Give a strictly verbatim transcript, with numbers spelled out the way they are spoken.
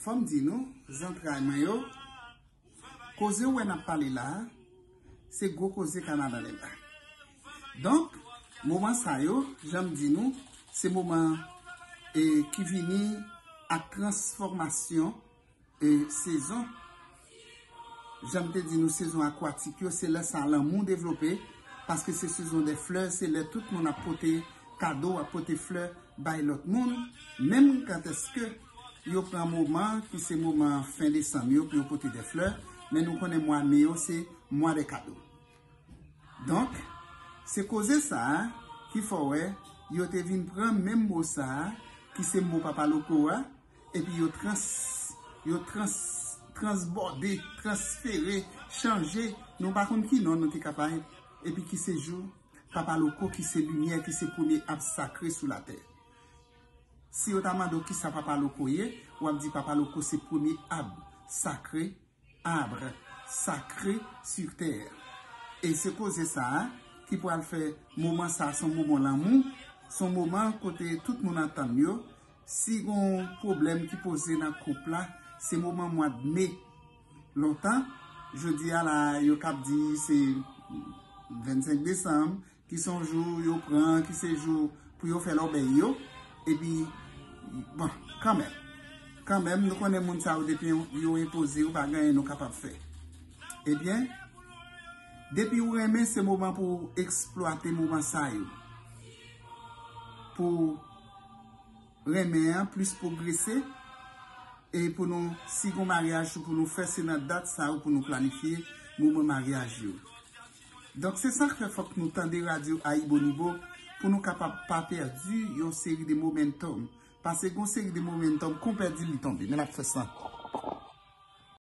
Fò m di nou, zantray mwen yo, koze w wè n ap pale la a, se gwo koze kanavalè la. Donk, moman sa yo, jan m di nou, se moman e, ki vini ak transfòmasyon e, sezon. Jan m te di nou, sezon akwatik yo, se lè sa lanmou devlope, paske se sezon dè flè, se lè tout moun ap pote kado, ap pote flè bay lòt moun, menm kantèske yo pran moman ki se moman fen desanm yo pou yo pote dè flè, men nou konnen mwa me yo se mwa dè kado. Donk, se koze sa a ki fè w wè yo te vin pran menm mo sa a, ki se mo Papa Loko a, epi yo trans, yo trans, transbòde, transfere, chanje, nou pa konn ki non nou te ka bay, epi ki se jou Papa Loko ki se limyè, ki se premye ab sakre sou latè. Si yo ta mande w kisa Papa Loko ye, w ap di Papa Loko se premye ab sakre, arbre sacré sur terre. E se koze sa a ki pral fè moman sa a se yon moman lanmou, se yon moman kote tout moun antann yo. Si gon pwoblèm ki poze nan koup la, se moman mwa me. Lontan, jodi a la, yo k ap di se vennsenk desanm, ki se yon jou yo pran, ki se jou pou yo fè lòbèy yo. Epi, bon, kanmenm, kanmenm, nou konnen moun sa yo depi yo enpoze, yo pa gen anyen nou kapab fè. Ebyen, depi ou renmen, se moman pou w eksplwate moman sa yo. Pou renmen an plis pwogrese, e pou nou, si gon maryaj pou nou fè, se nan dat sa yo pou nou planifye moman maryaj yo. Donk, se sa k fè fòk nou tande radyo Ayibonibo pou nou kapab pa pèdi yon seri de momentum. Paske gon seri de momentum, kon pèdi li tonbe. Men n ap fè sa ankò.